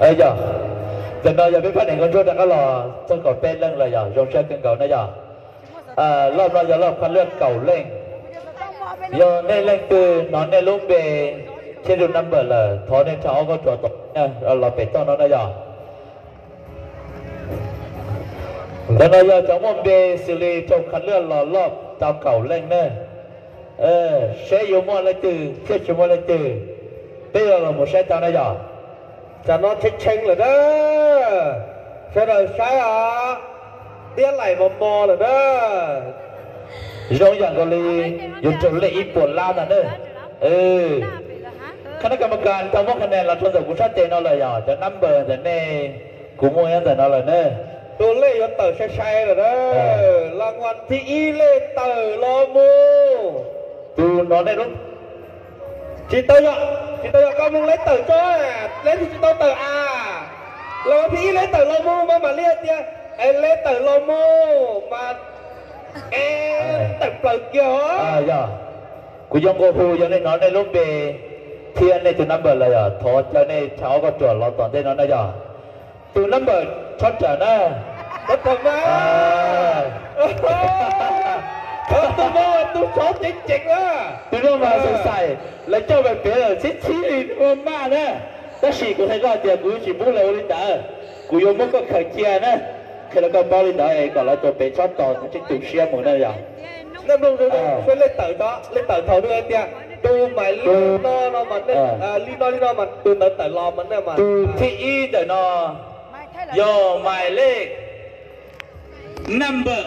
Yog, ntawm no yog peb pab niam nkauj ntsuab rov qab los txog kaum peb leej lawm yog zoo siab kawg nkaus na yog. Loj no yog loj qhab lwaj kaum leej. Yog nej leej twg hnov nej lub npe thiab tus number lawm thov nej rho ob kauj ruam tom los pem toj no na yog. Ntawm no yog cov muaj npe xws li rau qhab lwaj los loj tau kaum leej na. Saib yuav muaj leej twg thiab tsis muaj leej twg, peb yuav los mus saib tau na yog. Tam no tshee tshee lawm na, sawv daws saib os, tiab laim mos mos lawm na. Zoo yam nkaus li yuav raug lej ib puas lab ntag na. Khab nab kas mas kas tau muab kha nes los rau ntawm kuv sab tes no lawm yog cov number ntawm nej, kuv muaj nyob ntawm no lawm na. Tus lej yuav tawm sai sai lawm na. Las vas thib ib lej tawm los mus. Tus no nej lub tsis tau yog, tsis tau yog koj mus lej tawm tso, lej tsis tau tawm a. Las vas thib ib lej tawm los mus mas mam li hais tias es lej tawm los mus mas es tawm plaws kiag os. Yog, kuv yuav nqua hu yog nej hnov nej lub npe thiab nej tus number lawm yog thov caw nej rho ob kauj ruam los tom ntej no na yog. Tus number tshaj tawm na. Tshaj tawm na. Tus no mas tus xov ceev ceev na. Tus no mas xav xais, lawv coj pem pem lawm txhib txhib li maj maj na. Tab sis kuv hais koj hais tias kuv tsis pub lawv ua li ntawd, kuv yuav muab koj khaws cia na. Qhia rau koj paub li ntawd es kom lawv tus pem tshaj tawm tseem tu siab mus na yog. Nej mloog zoo zoo, lej tawm tod, lej tawm thaum nws hais tias tus mais li no no mas, li no li no mas tus ntawd tawm los mas nej mas. Tus thib ib ntawm no yog mais lej number